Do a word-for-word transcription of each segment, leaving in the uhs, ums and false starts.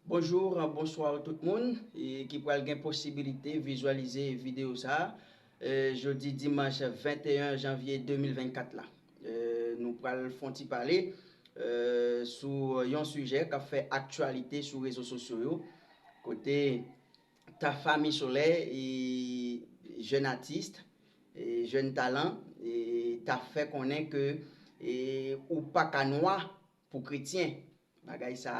Bonjou, bonswa tout moun e ki pral gen posibilite vizyalize videyo sa a, e, jodi dimanch venteyen janvye de mil vennkat la. E, nou pral fè yon ti pale, e, sou yon sijè k ap fè aktyalite sou rezo sosyo yo, kote Tafa Misolè, e, jèn atis, e, jèn talan, e, ta fè konnen ke, e, ou pa ka nwa pou kretyen. Bagay sa,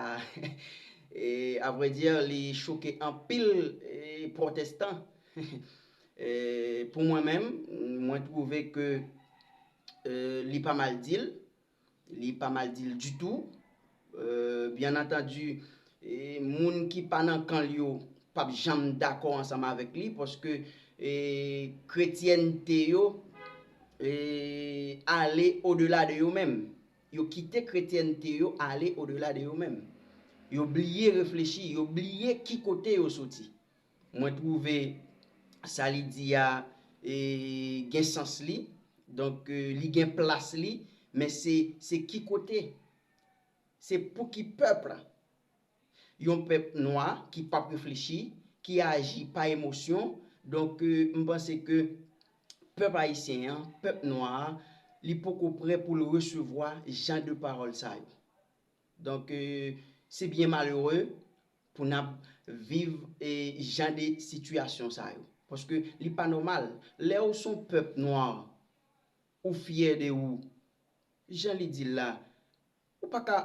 e, a vrè di, li choke anpil, e, pwotestan. E, pou mwen menm, mwen twouve ke, e, li pa mal di l, li pa mal di l ditou. E, byen antandi, e, moun ki pa nan kan l yo p ap janm dakò ansanm avèk li, paske, e, kretyènte yo, e, ale odela de yo menm. Yo kite kretyènte yo ale odela de yo menm. Yo bliye reflechi, yo bliye ki kote yo soti. Mwen twouve sa li di a, e, gen sans li, donk, e, li gen plas li, men se, se ki kote? Se pou ki pèp? Yon pèp nwa ki p ap reflechi, ki aji pa emosyon. Donk, e, m panse ke pèp ayisyen an, pèp nwa a, li poko prè pou l resevwa jan de pawòl sa yo. Donk, e, se byen malere pou n ap viv, e, jan de sitiyasyon sa yo. Paske li pa nòmal. Lè w se yon pèp nwa, ou fyè de ou, jan li di l la, ou pa ka,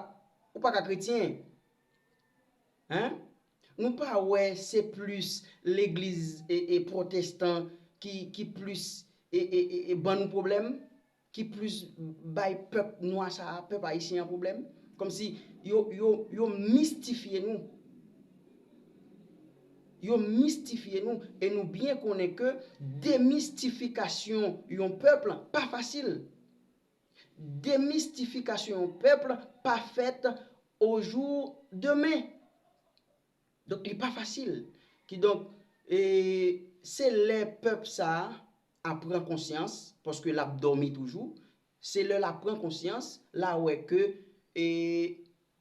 ou pa ka kretyen. Hein? Nou pa wè se plis legliz e, e pwotestan ki, ki plis e, e, e, e ban nou pwoblèm, ki plis bay pèp nwa sa a, pèp ayisyen an pwoblèm. Kòmsi yo, yo, yo mistifye nou. Yo mistifye nou e nou byen konnen ke demistifikasyon yon pèp pa fasil. Demistifikasyon yon pèp pa fèt o jou demen. Donk, li pa fasil. Kidonk, e, se lè pèp sa a pran konsyans, paske l ap dòmi toujou, se lè l ap pran konsyans, l a wè ke, e,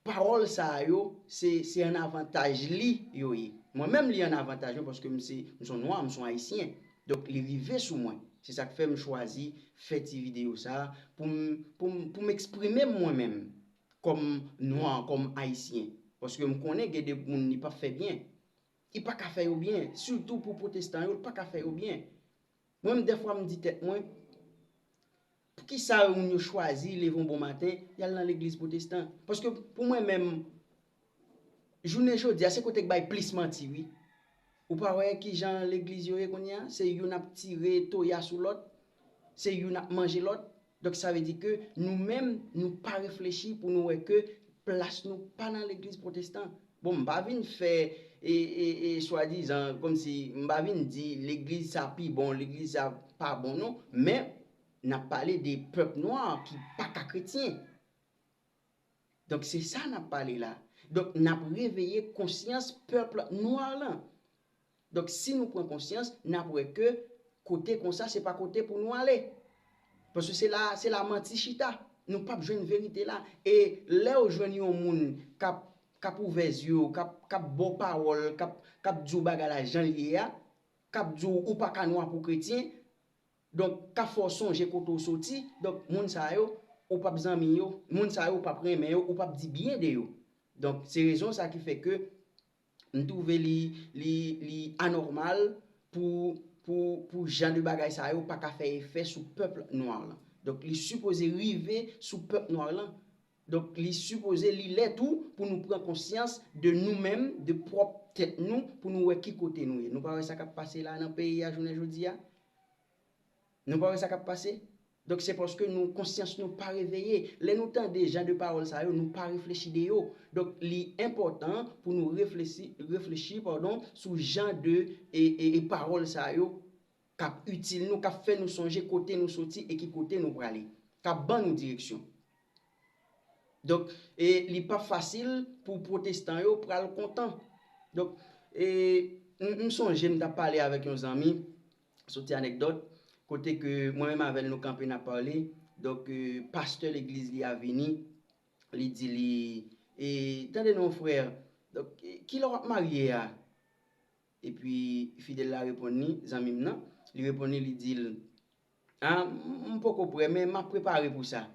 pawòl sa a yo, se, se an avantaj li yo ye. Mwen menm, li an avantaj mwen, paske m se, m se yon nwa, m se yon ayisyen. Donk, li rive sou mwen. Se sa k fè m chwazi fè ti videyo sa a pou m, pou m, pou m eksprime m mwen menm kòm nwa, kòm ayisyen. Paske m konnen gen de moun li p ap fè byen. Li pa ka fè yo byen. Sitou pou pwotestan yo, li pa ka fè yo byen. Mwen menm, dèfwa, m di tèt mwen, poukisa moun yo chwazi leve yon bon maten, y al nan legliz pwotestan? Paske pou mwen menm, jounen jodi a, se kote k bay plis manti, wi. Ou pa wè kijan legliz yo ye kounye a? Se youn ap tire toya sou lòt, se youn ap manje lòt. Donk, sa vle di ke nou menm, nou pa reflechi pou nou wè ke plas nou pa nan legliz pwotestan. Bon, m pa vin fè, e, e, e, swadizan, kòmsi, m pa vin di legliz sa pi bon, legliz sa pa bon, non. Men, n ap pale de pèp nwa ki pa ka kretyen. Donk, se sa n ap pale la. Donk, n ap reveye konsyans pèp nwa lan. Donk, si nou pran konsyans, n ap wè ke kote konsa, se pa kote pou nou ale. Paske se la, se la manti chita. Nou p ap jwenn verite la. E lè w jwenn yon moun k ap, k ap ouvè zye w, k ap, k ap ba w pawòl, k ap, k ap di w bagay la jan l ye a, k ap di w ou pa ka nwa pou kretyen, donk, k ap fè w sonje kote w soti. Donk, moun sa yo, ou p ap zanmi yo. Moun sa yo, ou p ap renmen yo, ou p ap di byen de yo. Donk, se rezon sa ki fè ke m twouve li, li, li anòmal pou, pou, pou jan de bagay sa yo pa ka fè efè sou pèp nwa lan. Donk, li sipoze rive sou pèp nwa lan. Donk, li sipoze, li lè tou pou nou pran konsyans de nou menm, de pwòp tèt nou, pou nou wè ki kote nou ye. Nou pa wè sa k ap pase la nan peyi a jounen jodi a? Nou pa wè sa k ap pase? Donk, se paske nou, konsyans nou pa reveye. Lè nou tande jan de pawòl sa yo, nou pa reflechi de yo. Donk, li enpòtan pou nou reflechi, reflechi, padon, sou jan de, e, e, e pawòl sa yo k ap itil nou, k ap fè nou sonje kote nou soti e ki kote nou prale, k ap ban nou direksyon. Donk, e, li p ap fasil pou pwotestan yo pral kontan. Donk, e, m, m sonje m t ap pale avèk yon zanmi, soti anekdòt, kote ke mwen menm avè l nou kanpe n ap pale. Donk, e, pastè legliz li a vini, li di li, e, tande non, frè, Donk, kilè w ap marye a? Epi fidèl la reponn li, zanmi m nan, li reponn li, li di l, a, m poko prè, men m ap prepare pou sa.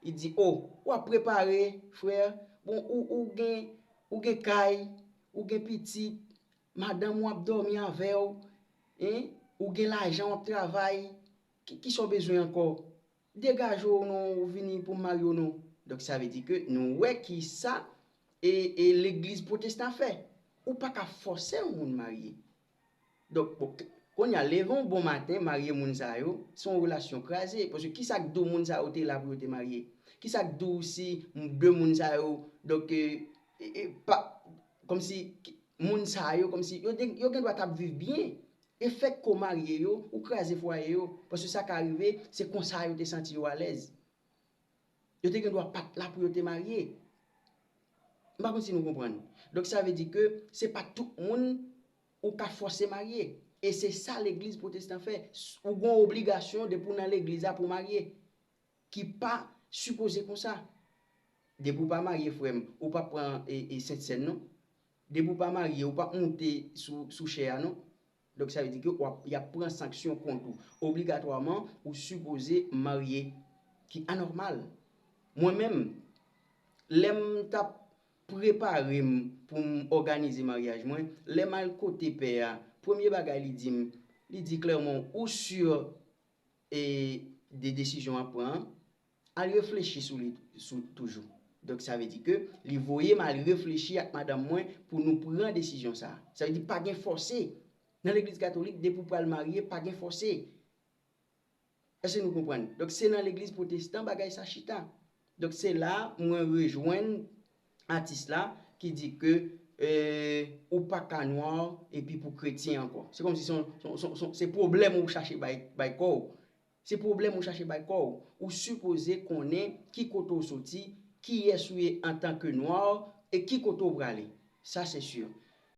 Li di, o, w ap prepare, frè? Bon, ou, ou gen, ou gen kay, ou gen pitit, madanm ou ap dòmi avè w, en, ou gen lajan, w ap travay, ki, ki sa w bezwen ankò? Degaje w non, ou vini pou m marye w non. Donk, sa vle di ke nou wè ki sa e, e legliz pwotestan fè. Ou pa ka fòse yon moun marye. Donk, bon, kounye a, leve yon bon maten, marye moun sa yo, se yon relasyon kraze. Paske ki sa k di w moun sa yo te la pou yo te marye? Ki sa k di w si de moun sa yo, donk, e, e, e, pa, kòmsi, moun sa yo, kòmsi, yo, yo gen dwa t ap viv byen. E fèt ke w marye yo, ou kraze fwaye yo. Paske sa ka rive, se konsa yo te santi yo alèz. Yo te gen dwa pa t la pou yo te marye. M pa konn si nou konprann. Donk, sa vle di ke se pa tout moun ou ka fòse marye. E se sa legliz pwotestan fè. Ou gen yon obligasyon depi w nan legliz la pou w marye. Ki pa sipoze konsa. Depi w pa marye, frè m, ou p ap pran e, e, Sentsèn non. Depi w pa marye, ou p ap moute sou, sou chè a non. Donk, sa vle di ke w ap, y ap pran sanksyon kont ou. Obligatwaman, ou sipoze marye, ki anòmal. Mwen menm, lè m t ap prepare m pou m òganize maryaj mwen, lè m al kote pè a, premye bagay li di m, li di klèman, ou si e de desizyon w ap pran an, al reflechi sou li sou, toujou. Donk, sa vle di ke li voye m al reflechi ak madanm mwen pou nou pran desizyon sa a. Sa vle di pa gen fòse. Nan legliz katolik, depi w pral marye, pa gen fòse. Èske nou konprann? Donk, se nan legliz pwotestan bagay sa chita. Donk, se la mwen rejwenn atis la ki di ke, e, ou pa ka nwa epi pou kretyen ankò. Se kòmsi se yon, se yon, se yon, se pwoblèm ou chache bay, bay kò w. Se pwoblèm ou chache bay kò w. Ou sipoze konnen ki kote w soti, kiyès ou ye antanke nwa, e ki kote w prale. Sa se si.